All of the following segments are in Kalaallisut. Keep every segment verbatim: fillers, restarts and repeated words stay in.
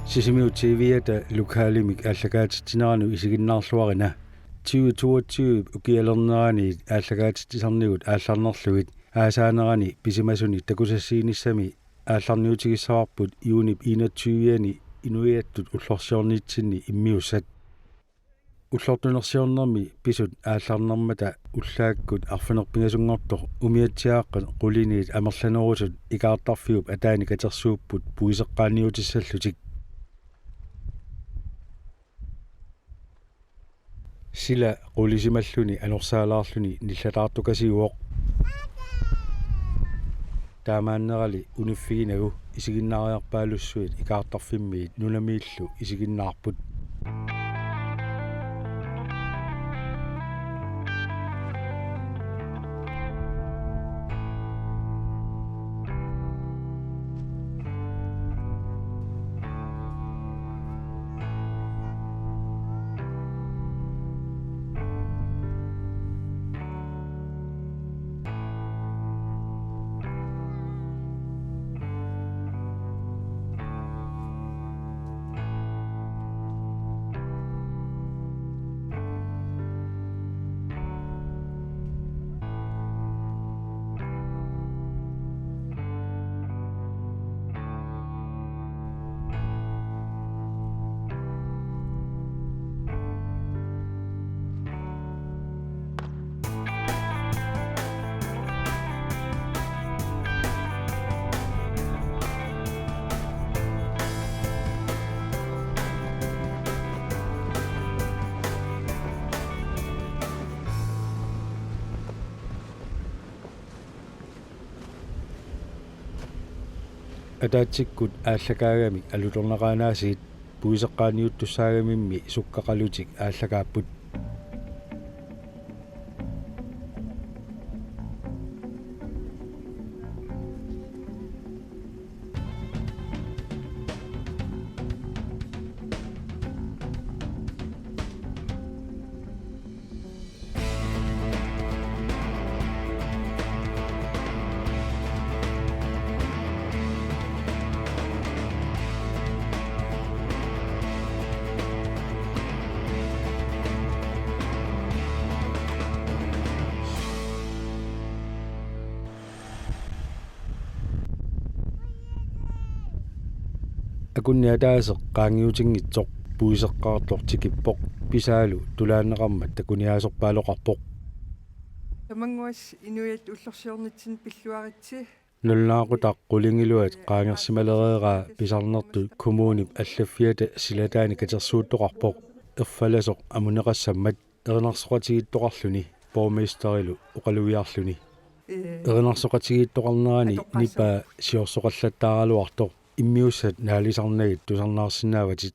Sisimiut T V-ata lokalimik aallakaatitsinerani isiginnaarluarina. Tyve toogtyve ukialernerani aallakaatitsisarnigut aallarnerlugit aasaanerani pisimasunik takusassiinissami aallarniutigissavarput juunip enogtyve-ani inuiattut ullorsiornitsinni immiussat. Ullortunersiornermi pisut aallarnermata ullaakkut arfineq-pingasunngortoq umiatsiaaqqat quliniit amerlanerusut ikaartarfiup ataani katersuupput puiseqqaanniutissallutik. Sila qulisimalluni anorsaalaarluni nillataartukasiuvoq. Taamaannerali uniffiginagu isiginnaariarpaalussuit ikaartarfimmiit nunamiillu isiginnaarput. Ataatsikkut aallakaagamik alutorneqaanaasiit puiseqqaanniuttussaagamimmi sukkaqalutik aallakaapput. Akunni ataaseq qaangiutinngitsoq puiseqqaartoq tikippoq, pisaalu tulaanneqarmat takuniaasorpaaloqarpoq. Tamannguas inuiattut ullorsiornitsinni pilluaritsi. Nalunaaqutaq qulingiluat qaangersimalereeraa pisarnertut kommunip allaffiata silataani katersuuttoqarpoq, erfalasoq amuneqassammat erinarsoqatigiittoqarluni borgmesterilu oqalugiarluni. Ee. Erinarsoqatigiittoqarnerani atorpassuit nipaa siorsoqallattaaraluartoq, immiussat naalisarnagit tusarnaarsinnaavatit.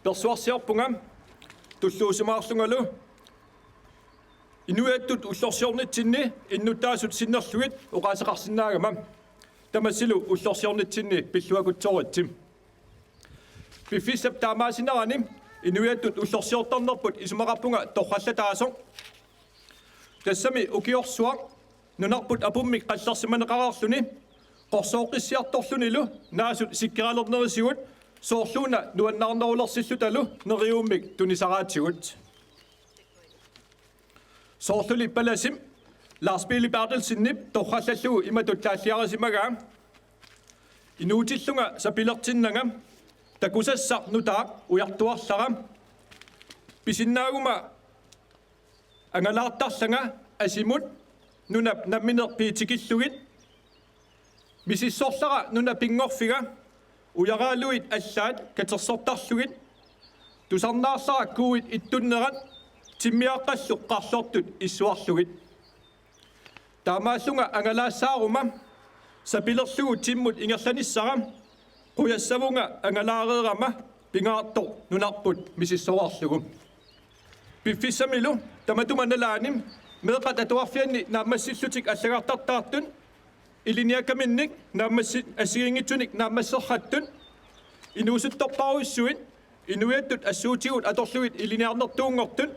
Persuarsiorpunga tulluusimaarlungalu inuiattut ullorsiornitsinni innuttaasut sinnerlugit oqaaseqarsinnaagama. Tamassilu ullorsiornitsinni pilluakutsooritsi. Piffissap taamaasinerani inuiattut ullorsiortarnerput isumaqarpunga torrallataasoq. Tassami ukiorsuaq nunarput apummik qallersimaneqareerluni qorsooqqissiartorlunilu naasut sikkeralernerisigut soorluuna nuannaarnerulersillutalu neriuummik tunisaraatigut. Soorluli palasip Lars Pele Berthelsenip torrallallugu imatut taalliarisimagaa: Inuutillunga sapilertinnanga takusassaq nutaaq ujartuarlara. Pisinnaaguma angalaartarlanga asimut nunap nammineq piitikillugit. Misissorlara nuna pinngorfiga ujaraaluit allaat katersortarlugit. Tusarnaarlara kuuit ittunnerat timmiaqqallu qarlortut issuarlugit. Taamaallunga angalaassaaruma sapilerlugu timmut ingerlanissara qujassavunga angalaareerama pingaartoq nunarput misissoreerlugu. Piffissamilu tamatuma nalaani meeqqat atuarfianni naammassillutik allagartartaartut, ilinniakkaminnik naammassi-, assigiinngitsunik naammasserrattut, inuusuttorpassuit inuiattut assuutigut atorlugit ilinniarnertuunngortut,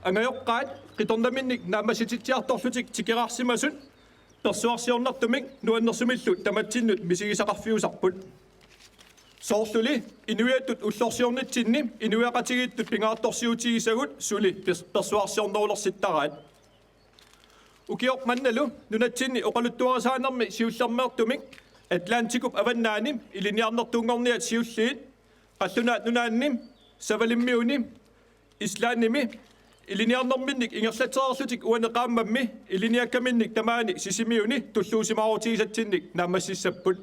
angajoqqaat qitornaminnik naammassititsiartorlutik tikeraarsimasut, persuarsiornartumik nuannersumillu tamatsinnut misigisaqarfiusarput. Soorluli inuiattut ullorsiornitsinni inuiaqatigiittut pingaartorsiutigisagut suli pers-, persuarsiornerulersittaraat. Ukioq mannalu nunatsinni oqaluttuarisaanermi siullermeertumik Atlantikup avannaani ilinniarnertuunngorniat siulliit, Qallunaat Nunaanni, Savalimmiuni, Islandimi ilinniarnerminnik ingerlatsereerlutik uani qaammammi ilinniakkaminnik tamaani Sisimiuni tulluusimaarutigisatsinnik naammassissapput.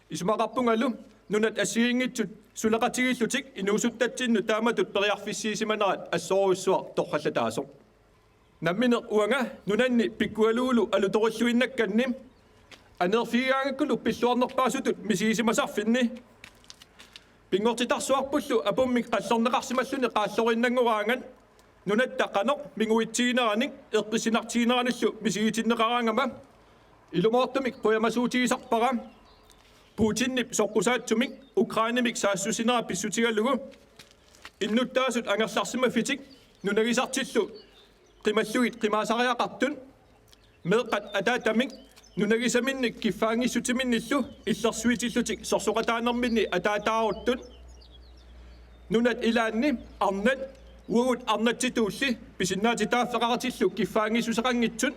Isumaqarpungalu nunat assigiinngitsut suleqatigiillutik inuusuttatsinnut taamatut periarfissiisimanerat assorujussuaq torrallataasoq. Nammineq uanga nunanni pikkualugulu alutorilluinnakkanni aneerfigigaangakkulu pilluarnerpaasutut misigisimasarfinni pinngortitarsuarpullu apummik qallerneqarsimalluni qaalloriinnanngoraangat nunatta qanoq minguitsigineranik eqqissinartigineranillu misigitinneqaraangama ilumoortumik qujamasuutigisarpara. Putinip soqqusaatsumik Ukrainemik saassussinera pissutigalugu innuttaasut angerlarsimaffitik nunagisartillu qimallugit qimaasariaqartut, meeqqat ataattamik nunagisaminnik kiffaanngissutsiminnillu illersuitillutik sorsoqataanerminni ataataaruttut, nunat ilaanni arnat uagut arnatsitulli pisinnaatitaaffeqaratillu kiffaanngissuseqanngitsut,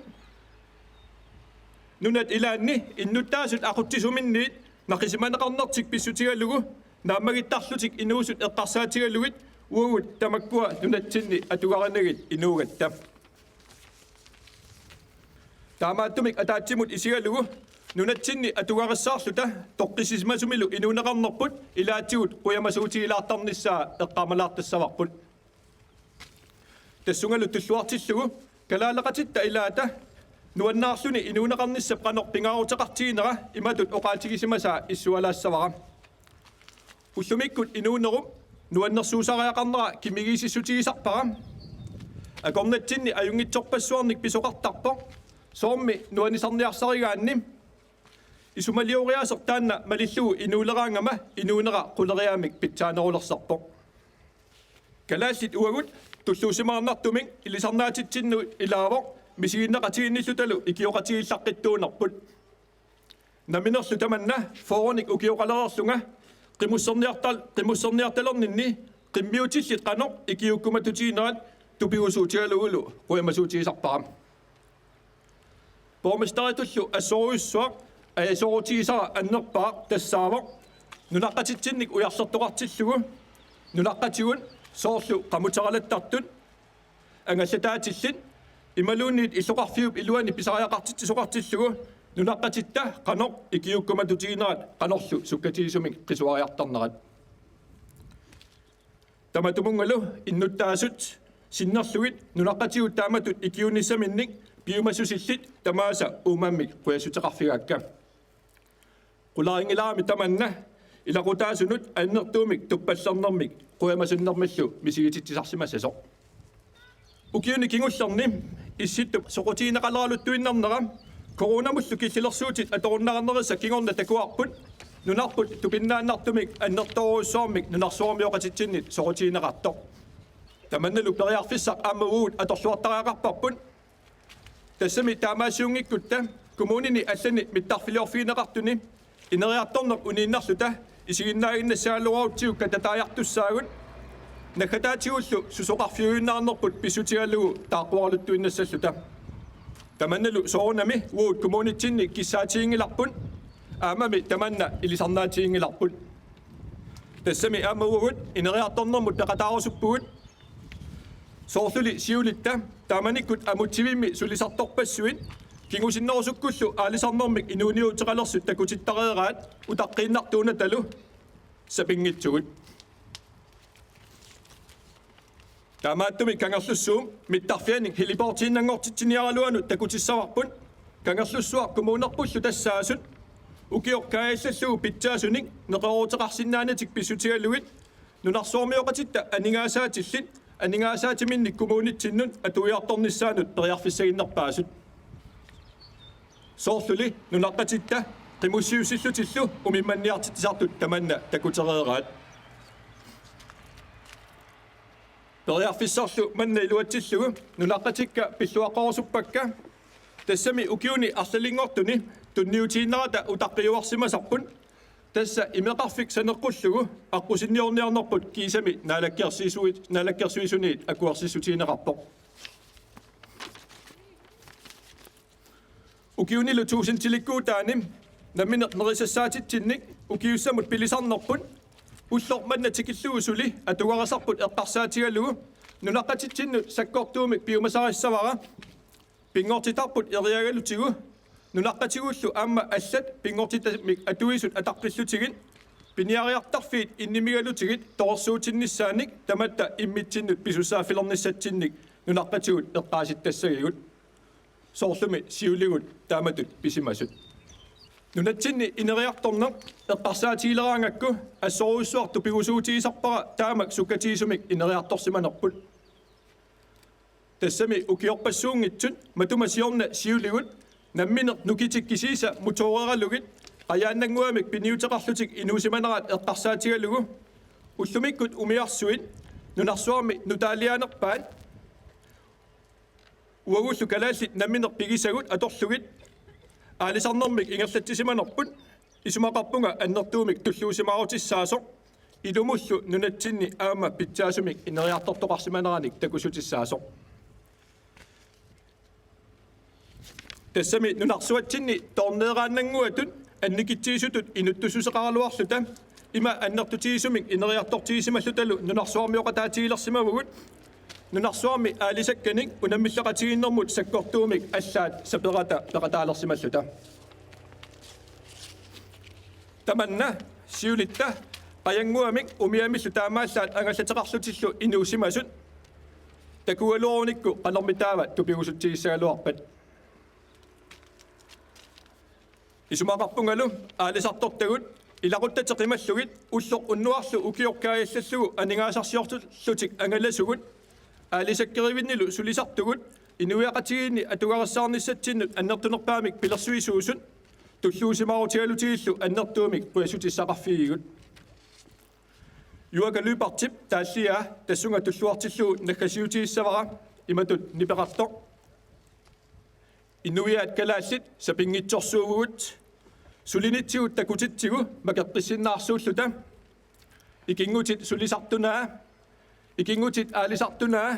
nunat ilaanni innuttaasut aqutsisuminniit naqisimaneqarnertik pissutigalugu naammagittarlutik inuusut eqqarsaatigalugit uagut tamakkua nunatsinni atugarinagit inuugatta. Taamaattumik ataatsimut isigalugu nunatsinni atugarissaarluta toqqissisimasumillu inuuneqarnerput ilaatigut qujamasuutigilaartarnissaa eqqaamalaartassavarput. Tassungalu tulluartillugu kalaaleqatitta ilaata nuannaarluni inuuneqarnissap qanoq pingaaruteqartiginera imatut oqaatigisimasaa issualaassavara. Ullumikkut inuunerup nuannersuusariaqarnera kimigiississutigisarpara. Akornatsinni ajunngitsorpassuarnik pisoqartarpoq, soormi nuannisarniarsarigaanni. Isumalioriaaseq taanna malillugu inuuleraangama inuunera quleriaammik pitsaanerulersarpoq. Kalaallit uagut tulluusimaarnartumik ilisarnaatitsinnut ilaavoq misiginneqatigiinnillutalu ikioqatigiillaqqittuunerput. Namminerlu tamanna fyrrenik ukioqalereerlunga qimusserniartal-, qimusserniartalerninni qimmiutillit qanoq ikiuukkumatutiginerat tupigusuutigalugulu qujamasuutigisarpara. Borgmesteritullu assorujussuaq ajasoorutigisara annerpaaq tassaavoq nunaqqatitsinnik ujarlertoqartillugu nunaqqatigut soorlu qamuteralattartut angallataatillit imaluunniit illoqarfiup iluani pisariaqartitsisoqartillugu nunaqqatitta qanoq ikiuukkumatutiginerat qanorlu sukkatigisumik qisuariartarnerat. Tamatumunngalu innuttaasut sinnerlugit nunaqqatigut taamatut ikiuunissaminnik piumassusillit tamaasa uummammik qujassuteqarfigaakka. Qularinngilarami tamanna Ilaqutaasunut annertuumik tuppallernermik qujamasummermillu misigititsisarsimassasoq. Ukiuni kingullerni Issittup soqutigineqaleraluttuinnarnera coronamullu killilersuutit atorunnaarnerisa kingorna takuarput nunarput tupinnaannartumik annertoorujussuarmik nunarsuarmioqatitsinnit soqutigineqartoq. Tamannalu periarfissaq aamma uagut atorluartariaqarparput. Tassami taamaasiunngikkutta kommunini allani mittarfiliorfigineqartuni ineriartorneq uniinnarluta isiginnaaginnassagaluarutsigu katataajartussaagut, naggataatigullu susoqarfiujuinnaarnerput pissutigalugu taaqquaraluttuinnassalluta. Tamannalu soorunami uagut kommunitsinni kissaatiginngilarput, aammami tamanna ilisarnaatiginngilarput. Tassami aamma uagut ineriartornermut peqataarusuppugut. Soorluli siulitta taamanikkut amutsivimmi sulisartorpassuit kingusinnerusukkullu aalisarnermik inuuniuteqalersut takutittareeraat utaqqiinnartuunatalu sapinngitsugut. Taamaattumik Kangerlussuup mittarfianik heliportiinnanngortitsiniaraluanut takutissavarput Kangerlussuaq kommunerpullu tassaasut ukioq kaajallallugu pitsaasunik neqerooruteqarsinnaanatik pissutigalugit nunarsuarmioqatitta aningaasaatillit aningaasaatiminnik kommunitsinnut atuiartornissaannut periarfissaginnerpaasut. Soorluli nunaqqatitta qimussiussillutillu umimmanniartitsisartut tamanna takutereeraat. Periarfissarlu manna iluatsillugu nunaqqatikka pilluaqqorusuppakka. Tassami ukiuni arlalinngortuni tunniutiinnarata utaqqiuarsimasarput. Tassa imeqarfik saneqqullugu aqqusinniorniarnerput kiisami naalakkersuisuit-, naalakkersuisuniit akuersissutigineqarpoq. Ukiunilu tuusintilikkuutaani nammineq nerisassaatitsinnik ukiussamut pilisarnerput ulloq manna tikillugu suli atugarisarput eqqarsaatigalugu nunaqqatitsinnut sakkortuumik piumasarissavara. Pinngortitarput eriagalutigu nunaqqatigullu aamma allat pinngortitamik atuisut ataqqillutigit piniariartarfiit innimigalutigit torersuutinnissaannik tamatta immitsinnut pisussaaffilernissatsinnit nunaqqatigut eqqaasittassagigut. Soorlumi siuligut taamatut pisimasut. Nunatsinni ineriartorneq eqqarsaatigileraangakku assorujussuaq tupigusuutigisarpara taamak sukkatigisumik ineriartorsimanerput. Tassami ukiorpassuunngitsut matuma siorna siuligut nammineq nukitik kisiisa motoreeralugit qajaannannguamik piniuteqarlutik inuusimanerat eqqarsaatigalugu ullumikkut umiarsuit nunarsuarmi nutaalianerpaat uagullu kalaallit nammineq pigisagut atorlugit aalisarnermik ingerlatsisimanerput isumaqarpunga annertuumik tulluusimaarutissaasoq ilumullu nunatsinni aamma pitsaasumik ineriartortoqarsimaneranik takussutissaasoq. Tassami nunarsuatsinni toorneeraannannguatut annikitsigisutut inuttussuseqaraluarluta ima annertutigisumik ineriartortigisimallutalu nunarsuarmioqataatigilersimavugut nunarsuarmi aalisakkanik unammilleqatigiinnermut sakkortuumik allaat saperata peqataalersimalluta. Tamanna siulitta qajannguamik umiamillu taamaallaat angallateqarlutillu inuusimasut takugaluarunikku qanormitaava tupigusutsigissagaluarpat. Isumaqarpungalu aalisartortagut ilaquttatik qimallugit ulloq unnuarlu ukioq kaajallallugu aningaasarsiorlutik angalasugut aalisakkerivinnilu sulisartugut inuiaqatigiinni atugarissaarnissatsinnut annertunerpaamik pilersuisuusut tulluusimaarutigalutigillu annertuumik qujassutissaqarfigigut. Juaaka Lyberthip taalliaa tassunga tulluartillugu naggasiutigissavara imatut nipeqartoq: Inuiaat kalaallit sapinngitsorsuuvugut sulinitsigut takutitsigu makeqqissinnaarsuulluta. Ikinngutit sulisartunaa, ikinngutit aalisartunaa,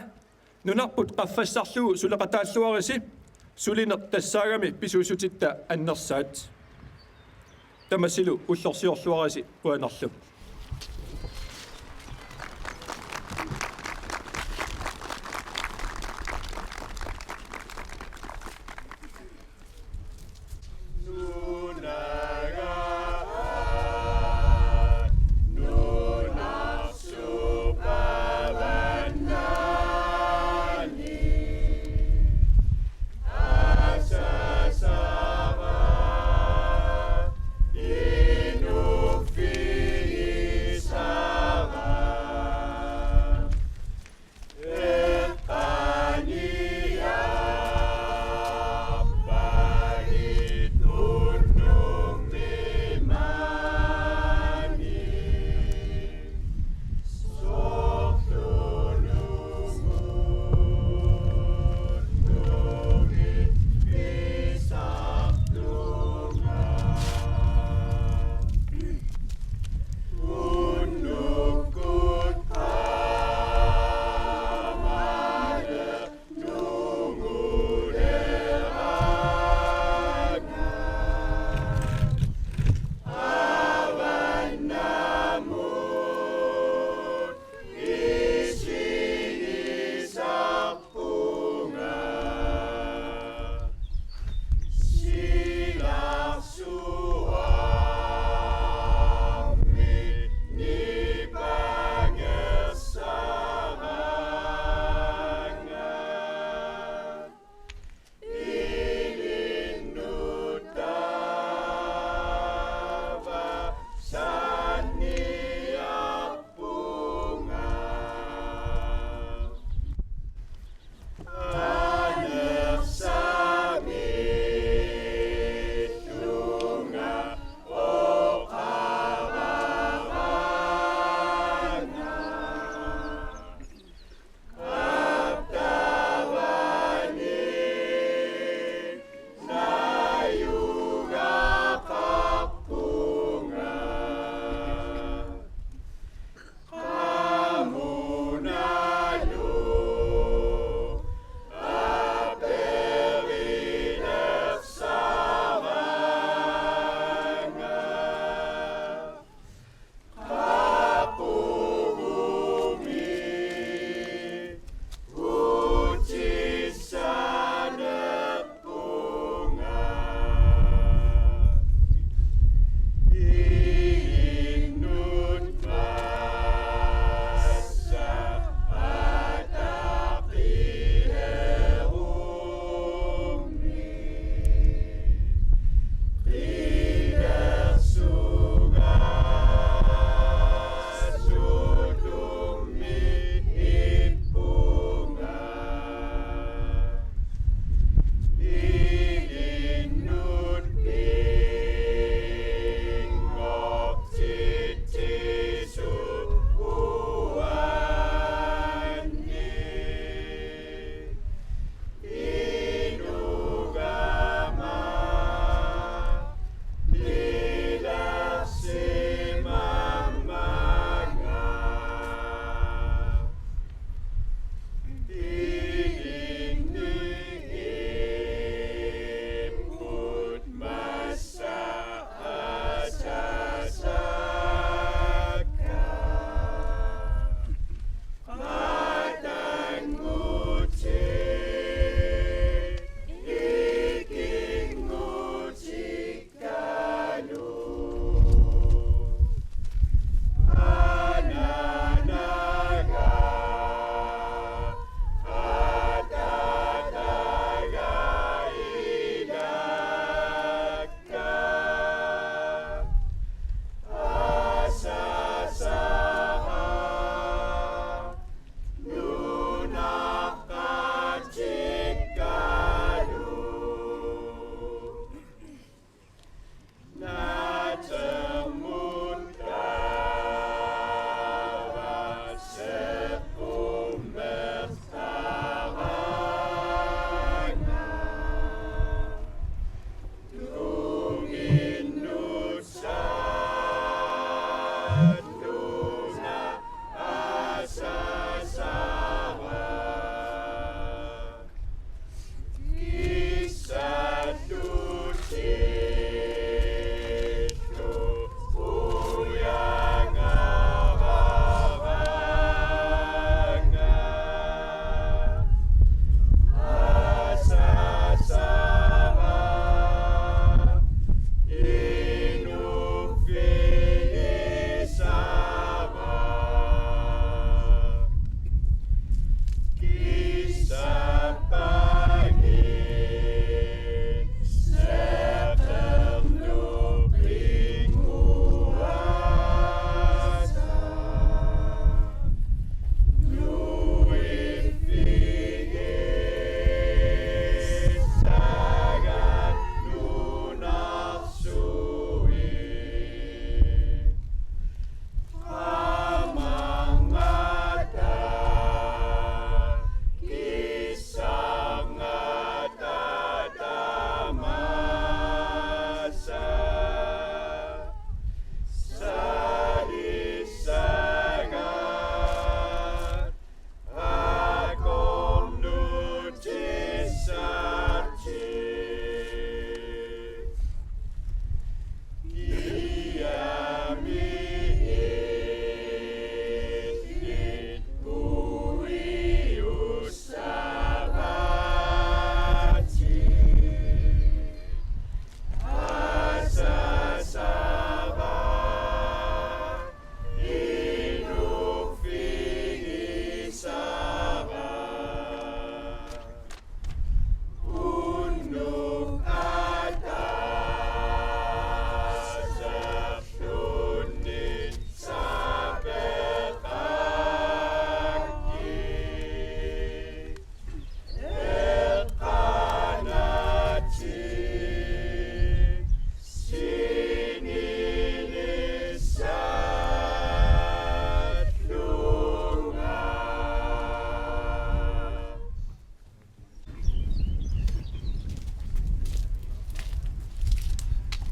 nunarput qaffassarlugu suleqataalluarisi, sulineq tassaagami pisuussutitta annersaat. Tamasilu ullorsiorluarisi qujanarlu.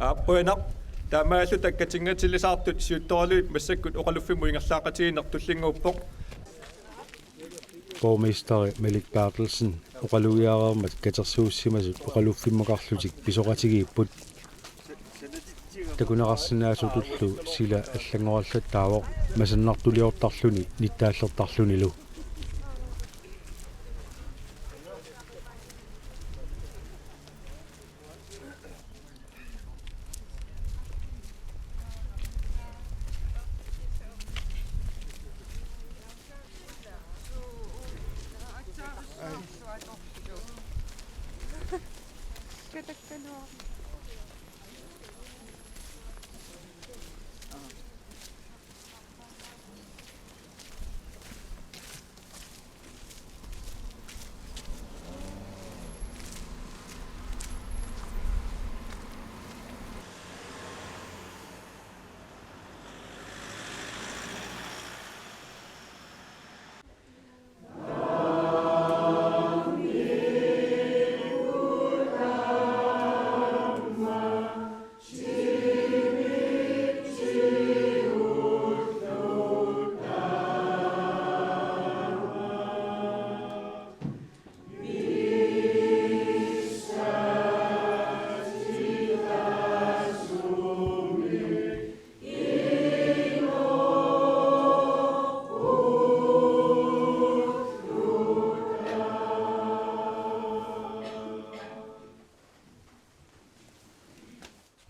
Aap, qujanaq. Taamaalilluta katinngatilisartut siuttoralugit massakkut oqaluffimmut ingerlaaqatigiinneq tullinnguuppoq. Borgmesteri Malik Berthelsen oqalugiareermat katersuussimasut oqaluffimmakarlutik pisoqatigiipput. Takuneqarsinnaasutullu sila allanngorallattaavoq, masannartuliortarluni nittaallertarlunilu.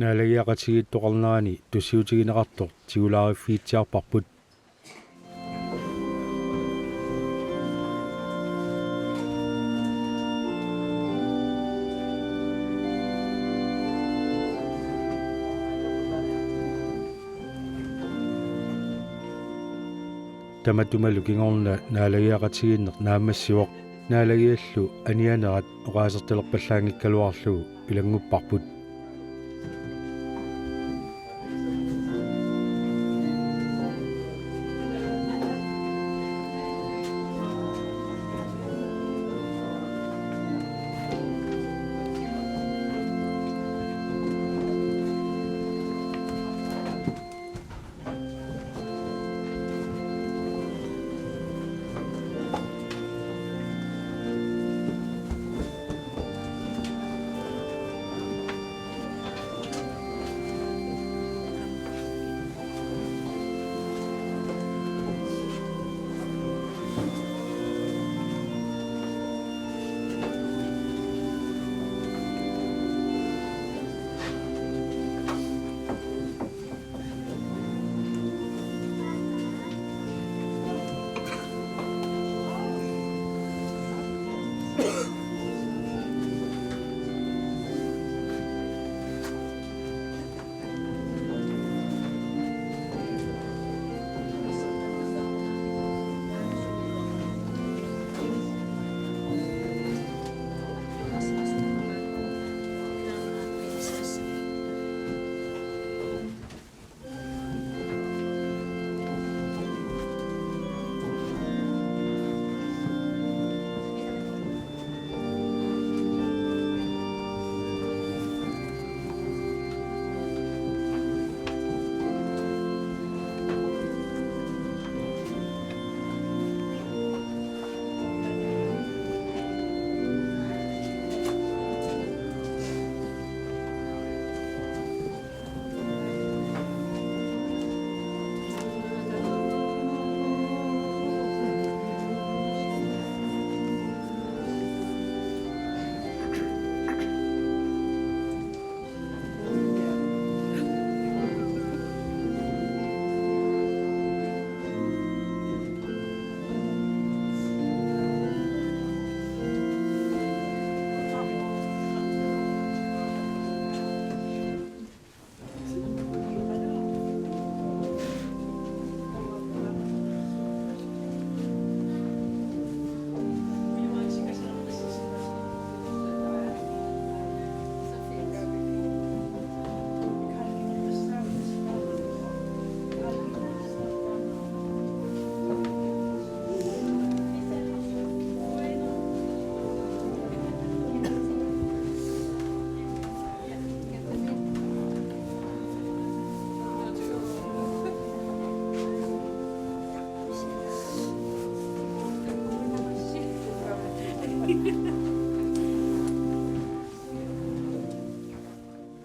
Naalagiaqatigiittoqarnerani tussiutigineqartoq tigulaariffigitsiarparput. Tamatumalu kingorna naalagiaqatigiinneq naammassivoq. Naalagiallu anianerat oqaasertalerpallaanngikkaluarlugu ilanngupparput.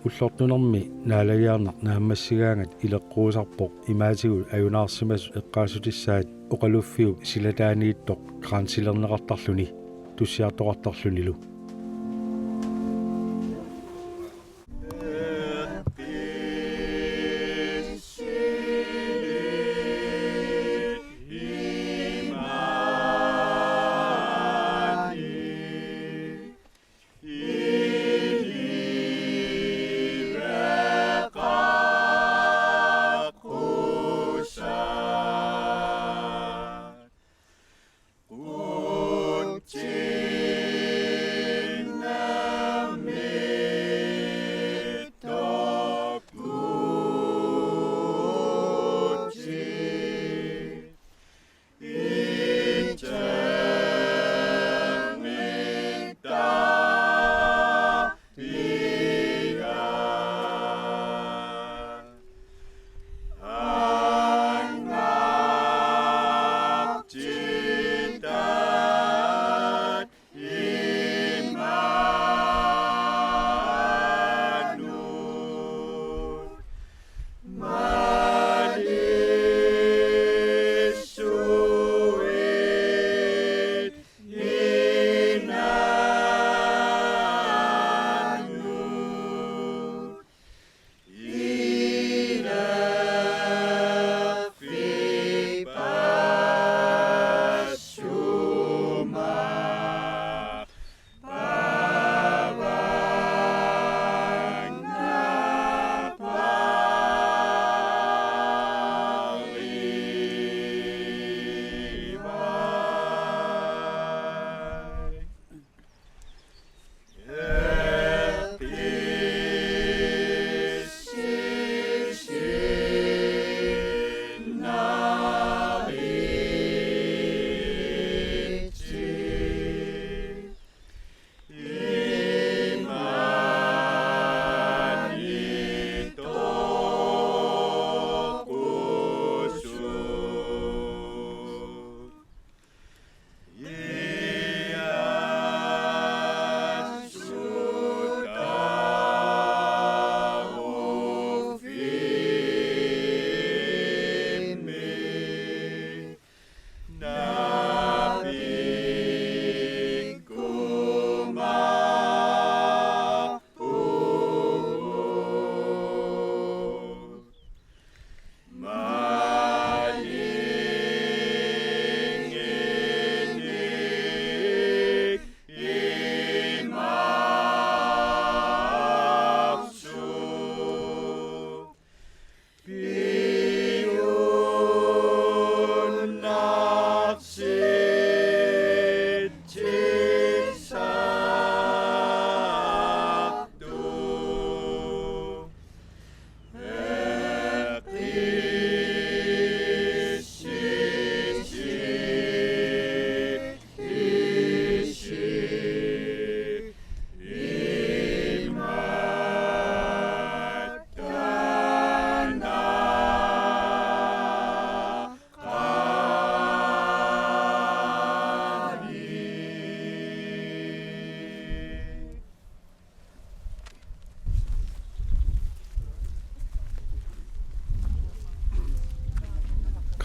Ullortunermi naalagiarneq naammassigaangat ileqquusarpoq imaatigut ajunaarsimasut eqqaassutissaat oqaluffiup silataaniittoq kransilerneqartarluni tussiartoqartarlunilu.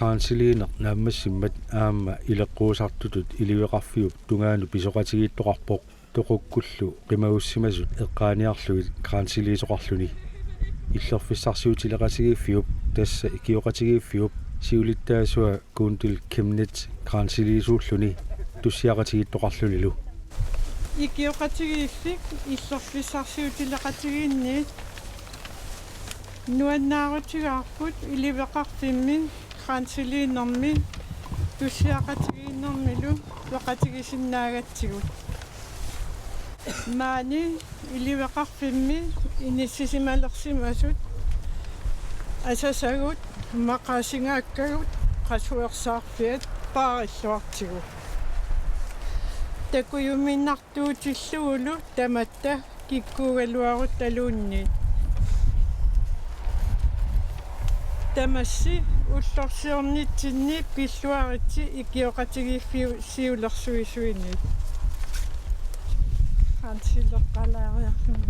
Kransiliineq naammassimmat aamma ileqquusartutut iliveqarfiup tungaanut pisoqatigiittoqarpoq, toqukkullu qimagussimasut eqqaaniarlugit kransiliisoqarluni. Illerfissarsiutileqatigiiffiup, tassa ikioqatigiiffiup, siulittaasua Gundil Chemnitz kransiliisuulluni tussiaqatigiittoqarlunilu. Ikioqatigiiffik illerfissarsiutileqatigiinniit nuannaarutigaarput iliveqarfimmi kransiliinermi tussiaqatigiinnermilu peqatigisinnaagatsigu. Maani iliveqarfimmi inissisimalersimasut asasagut maqaasingaakkagut qasuersaarfiat paarilluartigu. Takujuminartuutillugulu tamatta kikkuugaluaruttaluunniit. Tamassi ullorsiornitsinni pilluaritsi ikioqatigiiffiup siulersuisuinit. Kransileqqalaariarluni.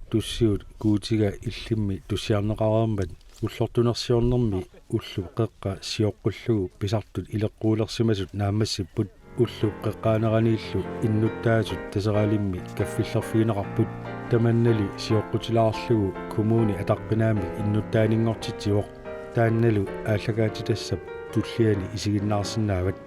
Tussiut Guutiga illimmi tussiarneqareermat ullortunersiornermi ullup qeqqa sioqqullugu pisartut ileqquulersimasut naammassipput. Ullup qeqqaaneraniillu innuttaasut Taseralimmi kaffillerfigineqarput. Tamannali sioqqutilaarlugu kommuni ataqqinaammik innuttaaninngortitsivoq. Taannalu aallakaatitassap tulliani isiginnaarsinnaavat.